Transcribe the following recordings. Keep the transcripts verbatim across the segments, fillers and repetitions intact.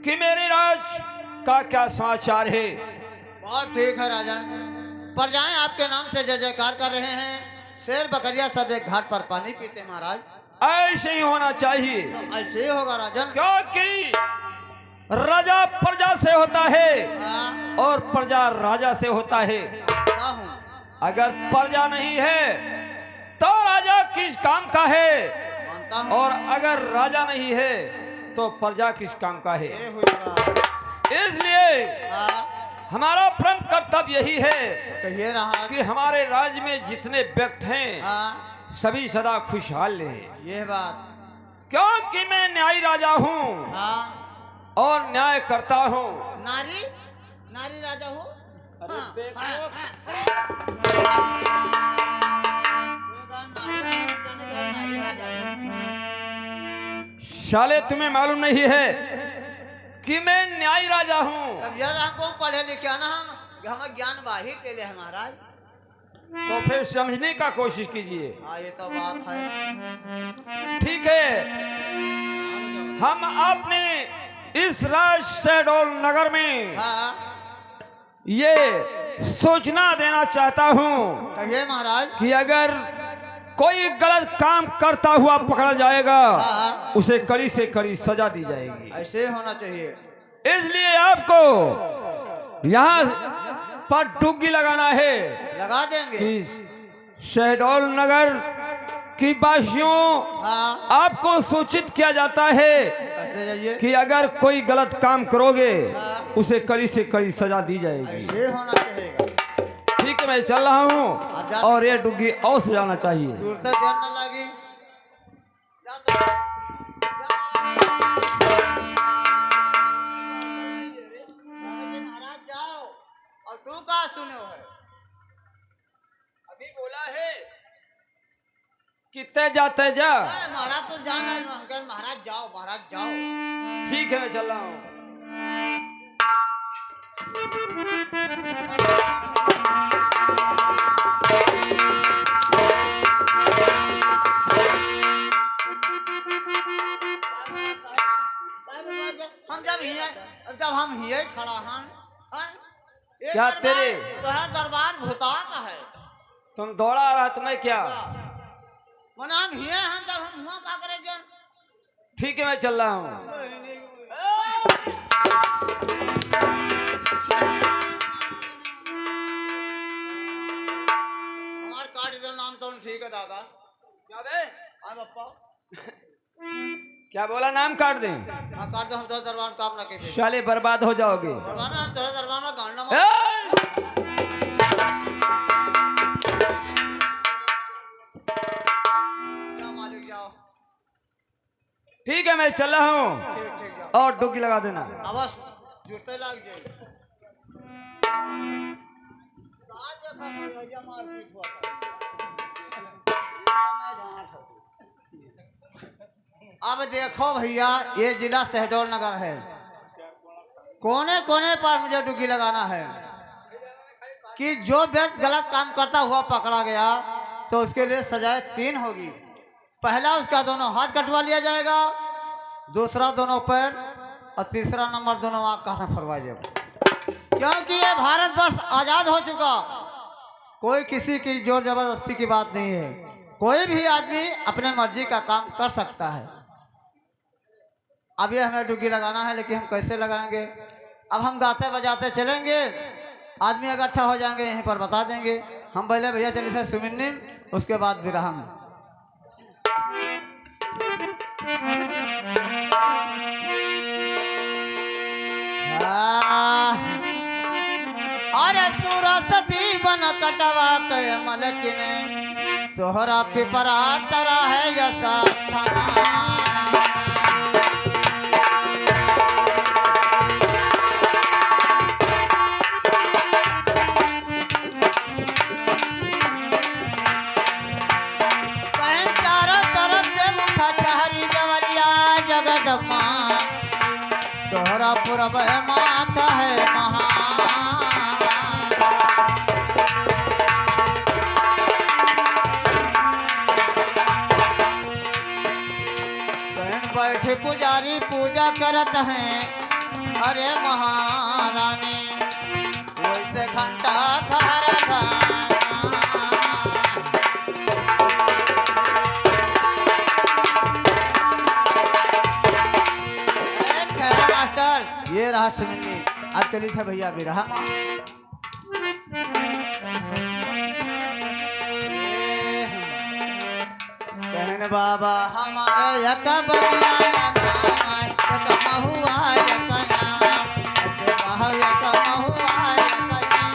कि मेरे राज का क्या समाचार है? बहुत ठीक है राजन, प्रजाएं आपके नाम से जय जयकार कर रहे हैं। शेर बकरिया सब एक घाट पर पानी पीते हैं महाराज। ऐसे ही होना चाहिए। तो ऐसे ही होगा राजन। क्योंकि राजा प्रजा से होता है हाँ। और प्रजा राजा से होता है। मानता हूँ। अगर प्रजा नहीं है तो राजा किस काम का है? मानता हूँ। और अगर राजा नहीं है तो प्रजा किस काम का है? ये हुई बात। इसलिए हाँ। हमारा परम कर्तव्य यही है कहिए ना। कि हमारे राज्य में जितने व्यक्ति हैं हाँ। सभी सदा खुशहाल रहें। ये बात। क्योंकि मैं न्यायी राजा हूँ हाँ। और न्याय करता हूँ। नारी, नारी राजा हूँ। अरे हाँ, देखो। हाँ, हाँ, हाँ। नारी, नारी राजा हूँ। साले, तुम्हें मालूम नहीं है कि मैं न्यायी राजा हूँ। तब यार, हमको पढ़े लिखे ना, हम, हम ज्ञान बाहिर के लिए है महाराज। तो फिर समझने का कोशिश कीजिए। हाँ, ये तो बात है। ठीक है, हम आपने इस राज शहडोल नगर में हाँ। ये सूचना देना चाहता हूँ कहिए महाराज। कि अगर कोई गलत काम करता हुआ पकड़ा जाएगा, हाँ। उसे कड़ी से कड़ी सजा दी जाएगी। ऐसे होना चाहिए। इसलिए आपको यहाँ पर डुग्गी लगाना है लगा देंगे। कि शहडोल नगर की वासियों, हाँ। आपको सूचित किया जाता है कहते जाइए। कि अगर कोई गलत काम करोगे, हाँ। उसे कड़ी से कड़ी सजा दी जाएगी। ऐसे होना चाहिए। ठीक है, मैं चल रहा हूँ आप जा और ये डुग्गी और सजाना चाहिए। दूर तक ध्यान न लागी। महाराज जाओ, और तू का सुनो है? अभी बोला है कि तय जा, तय जा। ए, महाराज तो जाना है, हम कहें, महाराज जाओ, महाराज जाओ। ठीक है, मैं चल रहा हूँ। हम जब हिये, जब हम हिये खड़ा हन, हैं? ए क्या दरबार, तेरे तोहरा दरबार भुतात है। तुम दौड़ा रहा तुम्हें क्या? मना हम हिये हन, जब हम हुआ का करे जन? ठीक है, मैं चल रहा हूँ। हमार काट दो नाम तो ठीक है दादा। क्या बे? हाँ बप्पा। क्या बोला, नाम काट दें? हाँ, काट दो, हम तो दरबार काम ना कीजिए। साले बर्बाद हो जाओगे। दरबार ना, हम तो दरबार ना गांड ना ए! क्या मालिक जाओ। ठीक है, मैं चल रहा हूँ। ठीक, ठीक, जाओ। और डुग्गी लगा देना। आवाज जुड़ते लग जाए। आज देखा था, भैया मारपीट हुआ था। अब देखो भैया, ये जिला शहडोल नगर है। कोने कोने पर मुझे डुग्गी लगाना है कि जो व्यक्ति गलत काम करता हुआ पकड़ा गया तो उसके लिए सजाएं तीन होगी। पहला उसका दोनों हाथ कटवा लिया जाएगा, दूसरा दोनों पैर और तीसरा नंबर दोनों आँख का फरवा जाएगा। क्योंकि ये भारतवर्ष आजाद हो चुका, कोई किसी की जोर जबरदस्ती की बात नहीं है, कोई भी आदमी अपने मर्जी का काम कर सकता है। अब ये हमें डुग्गी लगाना है, लेकिन हम कैसे लगाएंगे? अब हम गाते बजाते चलेंगे, आदमी इकट्ठा हो जाएंगे, यहीं पर बता देंगे। हम पहले भैया चली से सुमिन्नी, उसके बाद विरहम। हाँ। अरे सुरसती बन कटवा के मलकिनी, तोहरा पिपरा तरा है यशस्थान। कहें चारों तरफ से उठा छहरी देवलिया जगदम्मा, तोहरा पूरब माथ है महान। कहें बैठे पुजारी पूजा करत हैं, अरे महारानी, वैसे घंटा घर घना। ए, खैरा मास्टर, ये रहा सुमिन्नी। अब चली थे भैया बिरहा। कहन बाबा हमारे एक बगिया लगाए, एक महुआ एक आम, ऐसे कहो एक महुआ एक आम।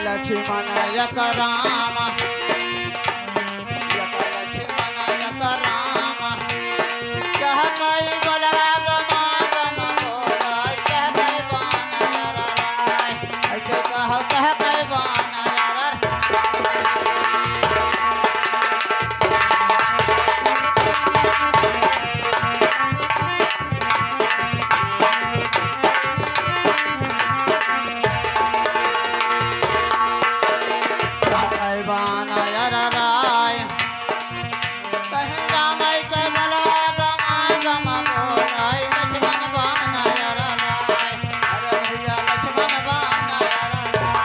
लक्ष्मण एक राम, एक लक्ष्मण एक राम। कह कई बलवा गमा गम बोला, कह कई बान अर राय। ऐसे कह, कह कई बान अर कैबान अर राय। कहीं रामई के गलवा गमा गम बोलाई, लक्ष्मण बान अर राय। अरे भैया लक्ष्मण बान अर राय।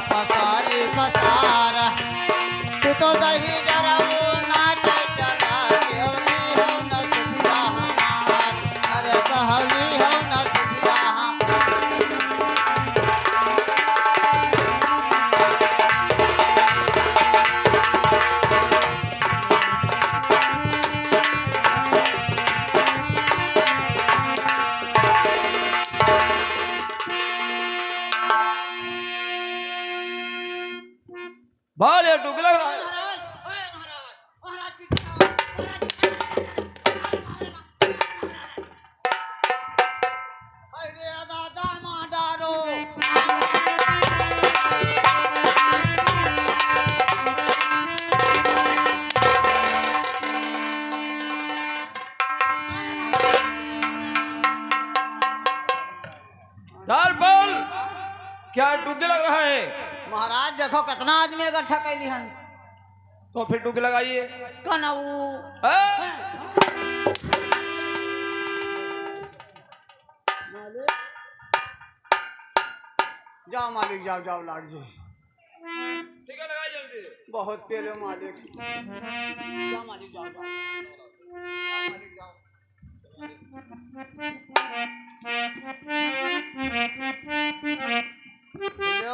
पसारी पसार, तू तो दही जरा वो नाचे चला, गेवरी हो न सुधिया हमार। अरे कहली हो न सुधिया हमार। बाल ये डुगला। महाराज, ओए महाराज, महाराज की जय हो, महाराज की जय हो। अरे दादा मांडारो। तारपाल, क्या डुग्गी लग रहा है? महाराज, देखो, कितना आदमी इकट्ठा कैली हन। तो फिर डुग्गी लगाइए। कनऊ। हाँ? मालिक। जाओ मालिक, जाओ, जाओ, लाग जाए। ठीक है, लगाइए जल्दी। बहुत तेल है मालिक। जाओ मालिक, जाओ, जाओ। जाओ मालिक, जाओ।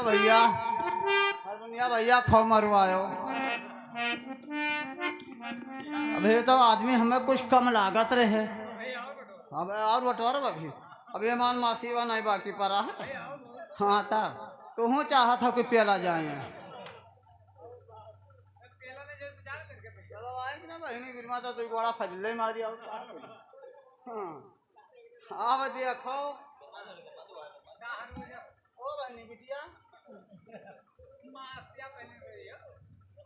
भैया, हारमोनिया भैया, खूब मरवायो। अबे तो आदमी हमें कुछ कम लागत रहे। अब और बटोर अभी। अब ये मान मासी वा नहीं बाकी परा है। हाँ, ता तुहूँ चाहत हो कि प्याला जाए। चलो, आई ना बहिनी, गिरमा तो तू बड़ा फजले मारी आओ। हाँ। अब देखो, ओ बहनी बिटिया,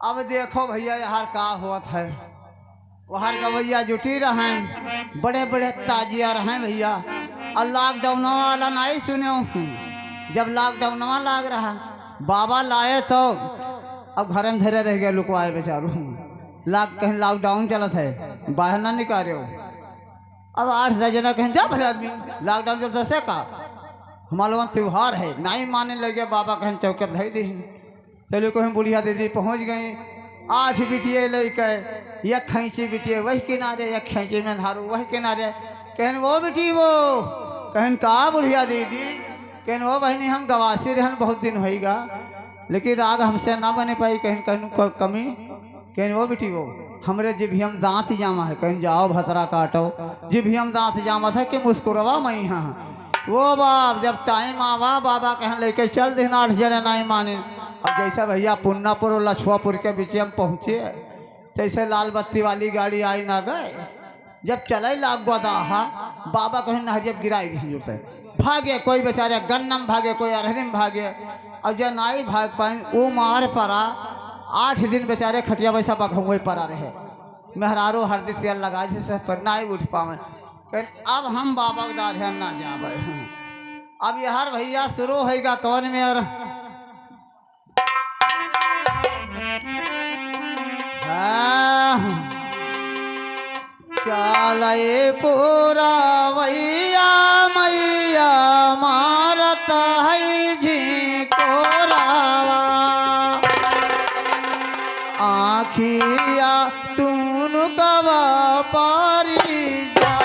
अब देखो भैया, यार का होत है। वहर गवैया जुटी रहें, बड़े बड़े ताजिया रहें भैया। और लॉकडाउन वाला नहीं सुने हूँ, जब लॉकडाउन लाग रहा, बाबा लाए तो अब घर में धरे रह गए लुकवाए बेचारू। लाग कहीं लॉकडाउन चलत है, बाहर ना निकाले हो। अब आठ दस जना कहें, "जा भले आदमी, लॉकडाउन चलता से का? हमारे लोगन त्योहार है।" नहीं माने लगे, बाबा कहें, "चौके धई दी।" चलो, कहें बुढ़िया दीदी पहुँच गई, आठ बिटिये लेके, एक खैंची बिटिये वही किनारे, एक खैंची में धारू वही किनारे। कहें, "वो बिटी वो।" कहें, "का बुढ़िया दीदी?" कहें, "वो बहनी, हम गवासी रहन, बहुत दिन होइगा, लेकिन राग हमसे ना बने पाई।" कहें, "कहन क-, कमी?" कहें, "वो बिटी वो, हमरे जिभियम दांत जामा है।" कहें, "जाओ भतरा काटो, जिभियम दांत जामत है कि मुस्कुरवा मई हाँ।" वो बाप, जब टाइम आवा, बाबा कहें लेके चल देना, आठ जने नहीं माने। अब जैसे भैया पुन्नापुर और लछुआपुर के बीच हम पहुँचे, जैसे लाल बत्ती वाली गाड़ी आई ना गए, जब चले लाग गोदाहा, बाबा कहें नहरिया गिराई दी जुटे। भागे, कोई बेचारे गन्नम भागे, कोई अरहरिम भागे, और जे नाई भाग पाइन, वो मार परा। आठ दिन बेचारे खटिया वैसा बघौए परा रहे। मेहरारू हरदी तेल लगाए से, से पर नाई उठ पावे। कहें, "अब हम बाबा के दारे ना जावे।" अब यार भैया शुरू होइगा कौन में और हाँ। चालय पुरवैया मैया मारत है झिकोरावा। आँखिया तुनकवा पारी जा।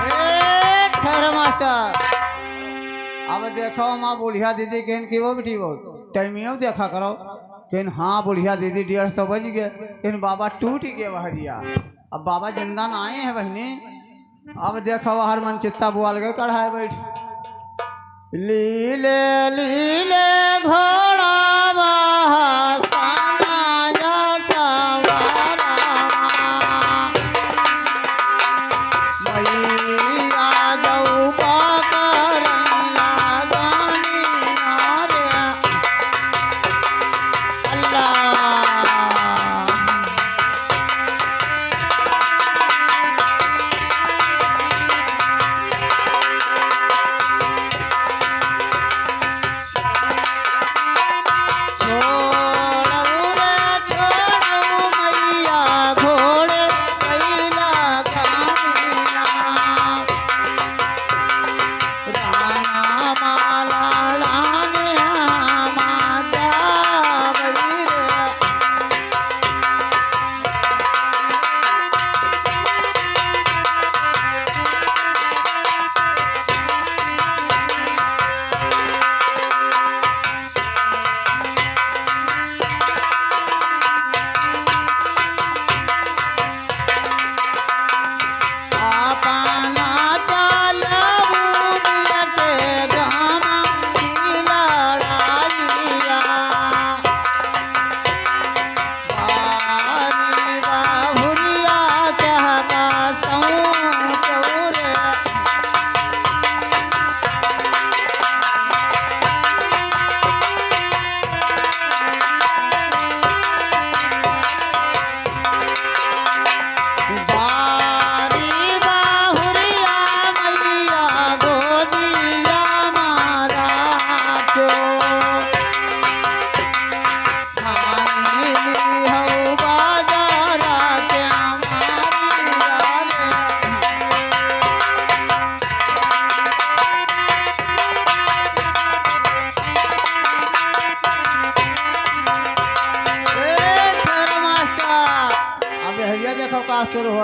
ए, ठहरो मास्टर। अब देखो, माँ बुढ़िया दीदी कहन कि वो बिटी वो, टाइमियो देखा करो। कहन, "हाँ बुढ़िया दीदी, डेढ़ तो बज गए।" कहन, "बाबा टूट गए वहरिया।" अब बाबा जिंदा ना आए हैं बहनी। अब देखो, हर मन चित्ता बुआल गए, कढ़ाए बैठ। लीले लीले घोड़ा बहास्ताना या सवारा। मैया जाऊ पाकर लगानी रे। अल्लाह।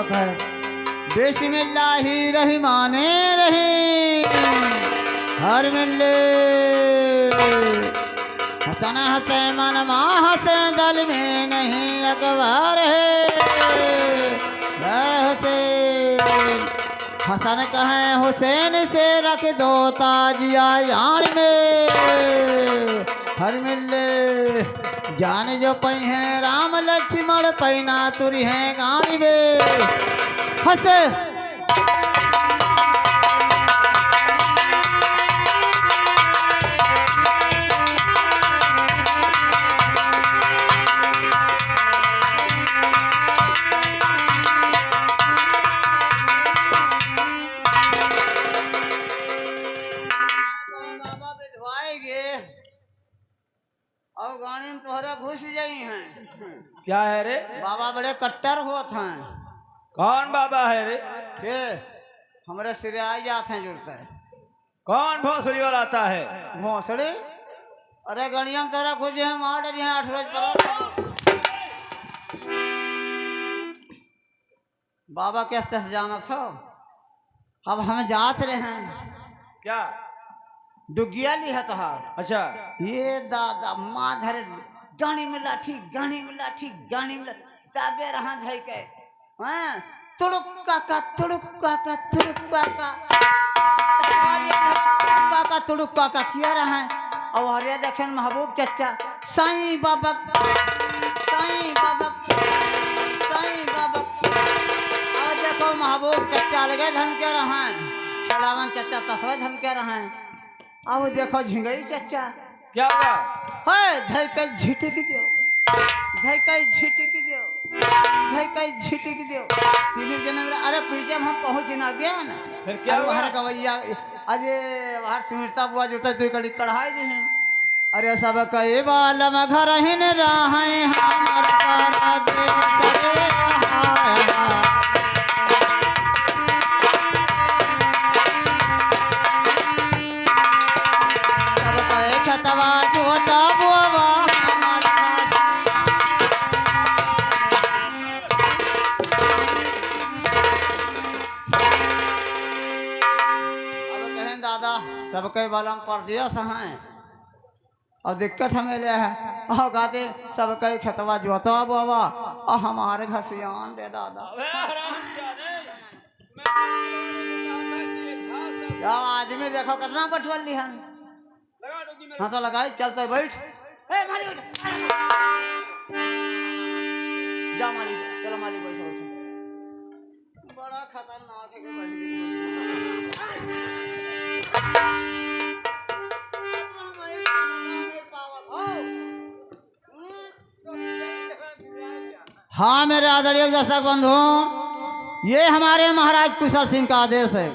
है। बिस्मिल्लाहिर्रहमानिर्रहीम। हर मिल्ले हसन हसे मन मा हसे, दल में नहीं अकबर है। या हुसैन। हसन कहे हुसैन से, रख दो ताजिया यान में। हर मिल्ले जान जो पइहैं राम लक्ष्मण, पैना तुरिहैं गाड़ी में। हंस। बाबा बिधवाए गे। और गाड़ी में तोहरा घुस जाई हैं। क्या है रे? बाबा बड़े कट्टर होत हैं। कौन बाबा है रे? के? हमरे सिरे आई जात हैं जुड़ते। कौन भोसड़ी वाला आता है? भोसड़ी? अरे गड़िया में तोहरा घुस जाई हैं, मार डरिहैं आठ रोज पर। बाबा के अस्ते से जानत हो? अब हम जात रहे हैं। क्या? डुगिया लिहा तोहार। अच्छा। ये दादा, माँ धरे, गाड़ी में लाठी, गाड़ी में लाठी, गाड़ी में लाठी, ताबे रहा धई के। हाँ, तुड़ुक काका, तुड़ुक काका, तुड़ुक काका। काका, तुड़ुक काका किया रहा है। और हरे देखेन महबूब चच्चा, साईं बाबा, साईं बाबा, साईं बाबा। और देखो महबूब चच्चा अलगे धमके रहा है, खेलावन चच्चा तसवे धमके रहा है। अब देखो झिंगई चच्चा। क्या हुआ? है, धई के झिटिक दियो, धई के झिटिक दियो, धई के झिटिक दियो। तीनों जने मेरा, अरे पीछे में हम पहुँच ना गया ना। फिर क्या अरे हुआ? बाहर गवैया, अरे बाहर सुमिरता बुआ जुड़ता, तू कड़ी कढ़ाई दी है। अरे सब कई बालम घर हिन रहै, हमर परदेस रे हाय हाय। सब कहे खेतवा जोता बोवा हमार खासी। अब कहें दादा, सबके बलम परदेस हैं, और दिक्कत हमें ले है, और गाते सबके खेतवा जोतवा बोवा, और हमारे घसियान दे दादा। अबे हरामजादे, मैं तेरे को कहा था कि ये घास सब क्या आदमी देखो कितना बटवल लिहन। लगा डुग्गी मेरे हाँ तो लगाई, चल तो बैठ। ए, माली बैठ। जा माली, चलो माली बैठो, बैठो। बड़ा खतरनाक है कि बहरी। हाँ, मेरे आदरणीय दर्शक बंधुओं, ये हमारे महाराज कुशल सिंह का आदेश है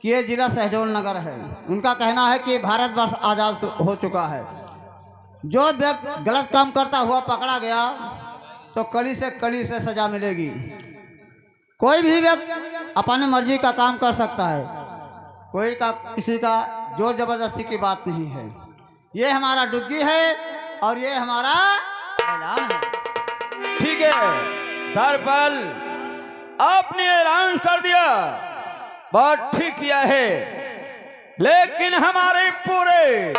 कि ये जिला शहडोल नगर है। उनका कहना है कि भारतवर्ष आजाद सु-, हो चुका है। जो व्यक्ति गलत काम करता हुआ पकड़ा गया, तो कड़ी से कड़ी से सजा मिलेगी। कोई भी व्यक्ति अपनी मर्जी का काम कर सकता है, कोई का, किसी का जोर जबरदस्ती की बात नहीं है। ये हमारा डुग्गी है और ये हमारा ऐलान है। ठीक है, धरपल, आपने ऐलान कर दिया, बहुत ठीक किया है, लेकिन हमारे पूरे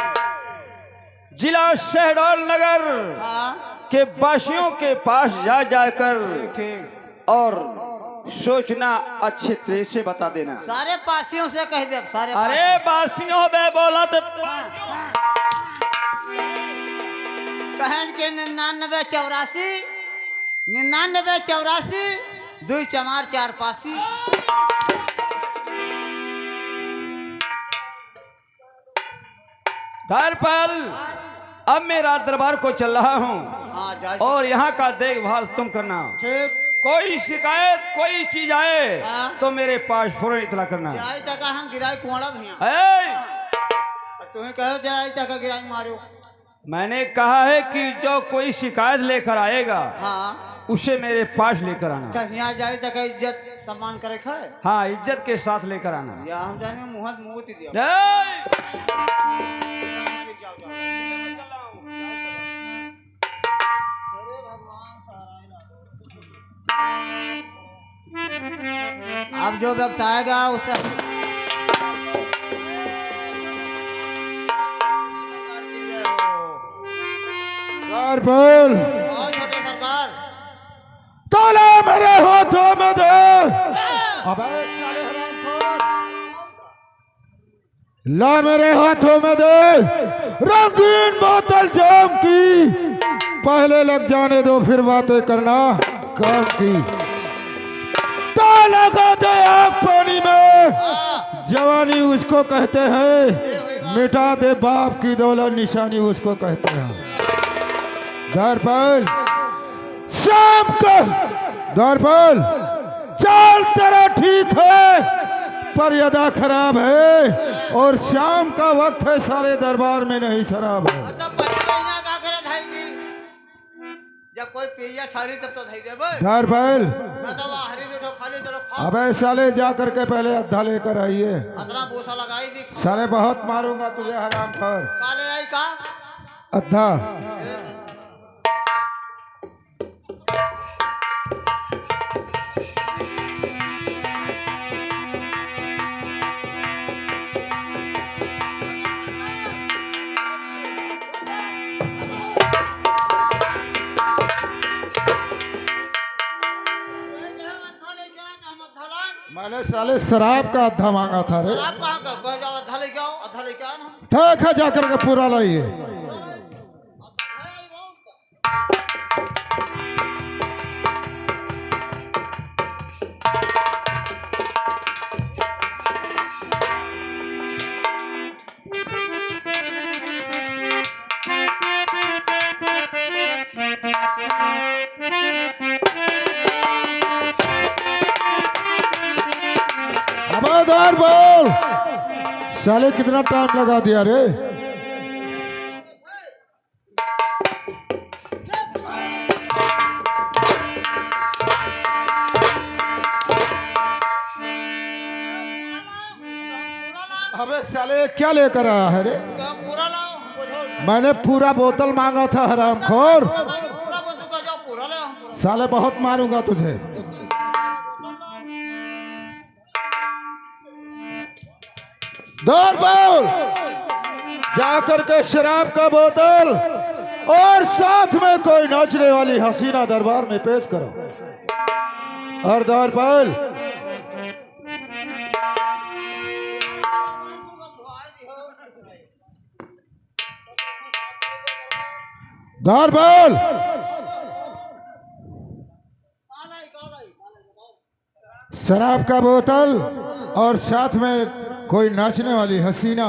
जिला शहडोल नगर हाँ। के वासियों के पास जा जाकर ठीक, ठीक। और सोचना अच्छे तरह से बता देना। सारे पासियों से कह दे, सारे अरे पासियों। पासियों बे बोला तो कहन के निन्यानवे चौरासी, निन्यानवे चौरासी, दुई चमार चार पासी। धरपल, अब मैं राज दरबार को चल रहा हूँ हाँ, जा सकते। और यहाँ का देखभाल तुम करना। ठीक। कोई शिकायत, कोई चीज आए हाँ। तो मेरे पास फौरन इतला करना। जाए तक हम गिराई कुआड़ा भैया। ए! तुम्हें कहो जाए तक गिराई मारो। मैंने कहा है कि जो कोई शिकायत लेकर आएगा, हाँ। उसे मेरे पास लेकर आना। अच्छा, यहाँ जाए तक इज्जत सम्मान करे खाए। हाँ, इज्जत के साथ लेकर आना। या हम जाने मुँह मुँह दिया। जय। जाओ, जाओ। अरे भगवान सहारा ही ना दो। जो वक्त आएगा, उसे सरकार की जय हो। सरपैल। बहुत छोटे सरकार। ताला मेरे हाथों में दे। अबे साले हरामखोर। ला मेरे हाथों में दे रंगीन बोतल जाम की, पहले लग जाने दो फिर बातें करना काम की। ताला लगा दे आग पानी में, जवानी उसको कहते हैं, मिटा दे बाप की दौलत निशानी उसको कहते हैं। धरपैल, शाम का दरबार, चाल तेरा ठीक है, पर ये अदा खराब है, और शाम का वक्त है, साले दरबार में नहीं शराब है। तब बच्चा यहाँ का करे धाई जी? जब कोई पिया ठारी तब तो धाई देबे। दरबार। ना तो वहाँ हरी जो खाली चलो खाओ। अबे साले, जा करके पहले अद्धा लेकर आइए। अतना भूसा लगाई दी। साले बहुत मारूंगा तुझे हरामखोर। काले आई का? अद्धा। मैंने साले शराब का अद्धा मांगा था रे। शराब कहाँ का? कह जाओ, अद्धा लेके आओ, अद्धा लेके आओ ना। ठीक है, जाकर के पूरा लाइए। आवाज और बोल। साले कितना टाइम लगा दिया रे। अबे साले, क्या लेकर आया है रे? पूरा लाओ, हमको छोड़। मैंने पूरा बोतल मांगा था, हरामखोर। पूरा बोतल का जाओ, पूरा लाओ, हमको। साले, बहुत मारूंगा तुझे। दरबार, जा करके शराब का बोतल और साथ में कोई नाचने वाली हसीना दरबार में पेश करो। और दरबार, दरबार, शराब का बोतल और साथ में कोई नाचने वाली हसीना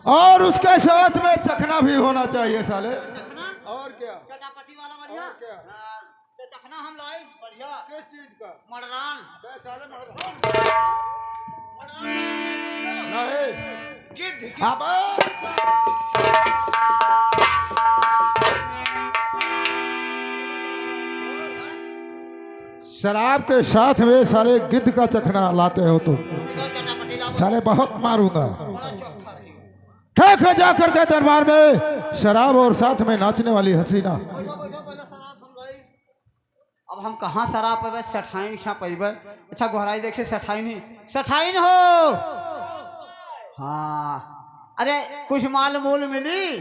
और उसके साथ में चखना भी होना चाहिए साले। और क्या? चटापटी वाला बढ़िया। और क्या? हाँ, तो चखना हम लाई बढ़िया। किस चीज का? मड़रान। बे साले मड़रान। मड़रान नहीं। गिद्ध, गिद्ध। हाँ, बस। शराब के साथ में साले गिद्ध का चखना लाते हो तुम। साले बहुत मारूंगा। ठीक है, जा करके दरबार में शराब और साथ में नाचने वाली हसीना। अब हम कहाँ शराब पइबे, सेठाइन क्या पइबे? अच्छा, गोहराई देखे, सेठाइन ही, सेठाइन हो। हाँ, अरे, कुछ माल मूल मिली?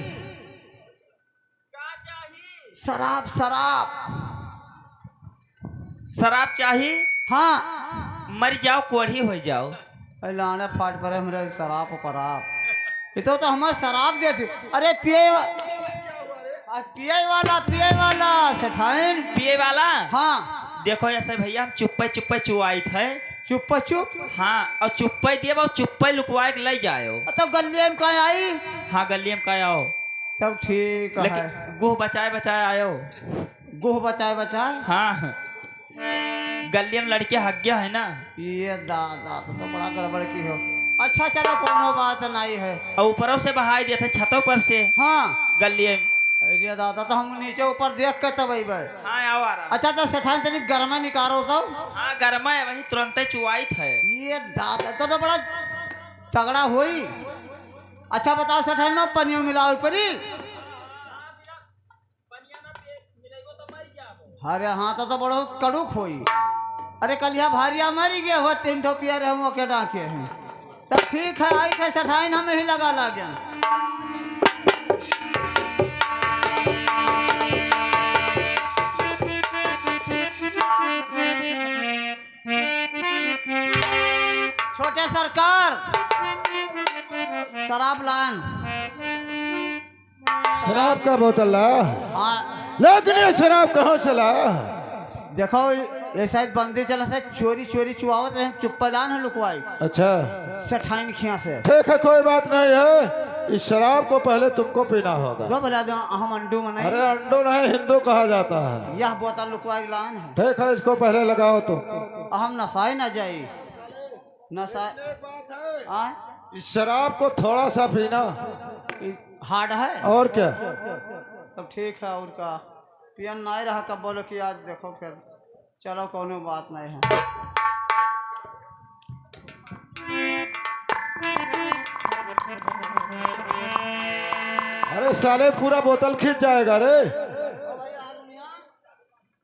शराब, शराब। शराब चाही? हाँ। मर जाओ, कोढ़ी हो जाओ। ए, लाने फाट परे हमरे शराब पराब। ये तो, तो हमें शराब देती। अरे पिए वा-, आ, पिए वाला, पिए वाला, सेठाइन। पिए वाला? हाँ। देखो ऐसे भैया, हम चुप्पे चुप्पे चुआइत है। चुप्पे चुप? हाँ, और चुप्पे दिए, और चुप्पे लुकवाए के ले जाओ। तो गल्ले में का आई? हाँ, गल्ले में का आओ। तब ठीक लेकिन है। गोह बचाए बचाए आयो। गोह बचाए बचाए? हाँ। गलियन लड़के हग्या है ना। ये दादा, तो, तो बड़ा गड़बड़ की हो। अच्छा, चलो, कोनो बात नहीं है। और ऊपरों से बहाई देते छतों पर से। हाँ। गलियन। अरे दादा, तो हम नीचे ऊपर देख के तब अइबे। हाँ, आओ आराम। अच्छा, तो सेठाइन तनी गरमा निकारो तो। हाँ, गरमा है, वही तुरंते चुआइत है। ये दादा, तो, तो बड़ा तगड़ा होई। अच्छा, बताओ सेठाइन, ना पनियो मिलाओ परी। अरे हाँ, तो, तो बड़ो कड़ुक होई। अरे कलिया भारिया मरी गए हो, तीन ठो पियर हम ओके डाके हैं। तब ठीक है, आई थे सेठाइन हम ही लगा लागे। छोटे सरकार, शराब लान। शराब का बोतल ला? हाँ। लेकिन ये शराब कहाँ से ला? देखो, ये शायद बंदी चला से चोरी चोरी चुआवत रहे, चुप्पे लान है लुकवाई। अच्छा। सेठाइन खिया से। ठीक है, कोई बात नहीं है, इस शराब को पहले तुमको पीना होगा। दो भला दो, हम अंडू मनाई। अरे अंडू नहीं, हिंदू कहा जाता है। यह बोतल लुकवाई लान है। ठीक है, इसको पहले लगाओ तुम। हम नसाई ना जाई। नशा। एक बात है, हाँ? इस शराब को थोड़ा सा पीना। ई हार्ड है? और क्या? तब ठीक है, और का? पियन नहीं रहा, कब बोलो कि आज देखो फिर, चलो, कोनो बात नहीं है। अरे साले, पूरा बोतल खींच जाएगा रे।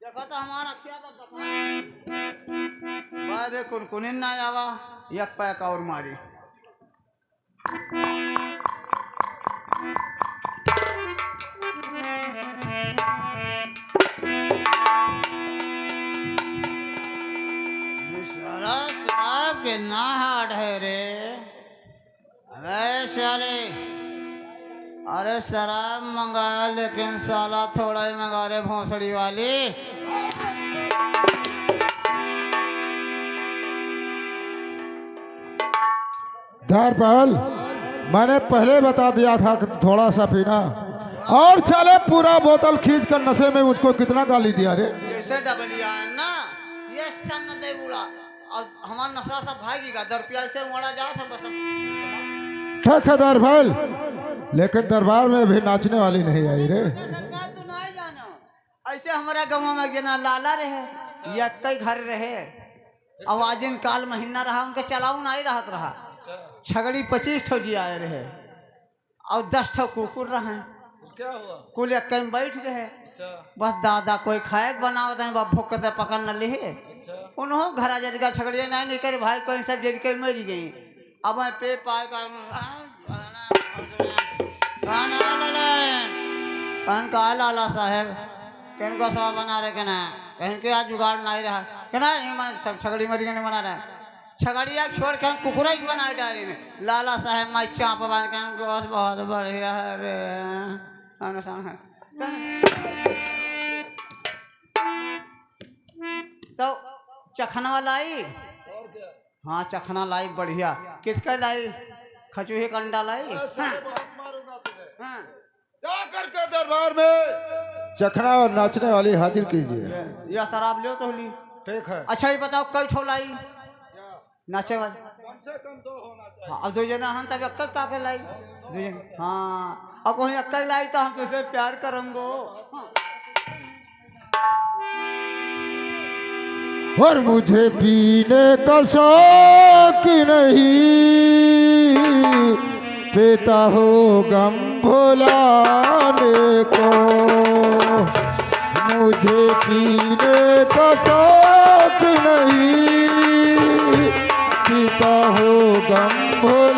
देखो तो हमारा क्या, तब देखो। भाई बे, कुनकुनिन ना आवा, एक पैक और मारी। साला शराब के ना हार्ड है रे। अबे साले, अरे शराब मंगा, लेकिन साला थोड़ा ही मंगा रे, भोसड़ी वाली। धरपाल, मैंने पहले बता दिया था कि थोड़ा सा पीना, और साले पूरा बोतल खींच कर नशे में मुझको कितना गाली दिया रे। जैसे डबलिया है ना, ये सन्न दे बूढ़ा। और हमार नशा सब भागेगा, दर रुपया से मोड़ा जा सब, सब। ठीक है धरपाल, लेकिन दरबार में भी नाचने वाली नहीं आई रे। सरकार तू नहीं जानो। ऐसे हमारा गाँव में जना लाला रहे, या कई घर रहे, आवाजिन काल महीना रहा, उनके चलाऊ नहीं रहत रहा। छगड़ी पच्चीस ठो जियाए रहे। और दस ठो कुकुर रहे। क्या हुआ? कुल एक में बैठ रहे। अच्छा। बस दादा कोई खाए के बनावत है, बस भूख दे पकड़ न लिहे। अच्छा। उन्हों घरा जरिका छगड़िया नहीं निकल भाई, कोई सब जरिके मर गई। अब मैं पे पाए का कहन का लाला साहेब, कहन का सवा बना रहे, कहना कहन के आज जुगाड़ नहीं रहा, कहना ये मन सब छगड़ी मरी गई, नहीं बना रहा। छगड़िया छोड़ के हम कुकुरा ही बनाए डाले में। लाला साहेब माई चाप बन के हम गोस बहुत बढ़िया है रे। अनसन है। तो चखना लाई? हाँ, चखना लाई बढ़िया। किसका लाई? खचूही का अंडा लाई? अरे साले, हाँ। बहुत मारूंगा तुझे। हाँ। जा करके दरबार में चखना और नाचने वाली हाजिर कीजिए। ये, ये शराब लियो तो ली। ठीक है। अच्छा, ये बताओ, कई ठो लाई? क्या? नाचे वाली। कम से कम दो होना चाहिए। हाँ, अब दो जना हम तब एक का के लाई? दो जना। हाँ, अब कोई एक लाई तो हम तुझसे प्यार करेंगे। हाँ। और मुझे पीने का शौक नहीं, पीता हूँ गम भुलाने को। मुझे पीने का शौक नहीं, पीता हूँ गम भुलाने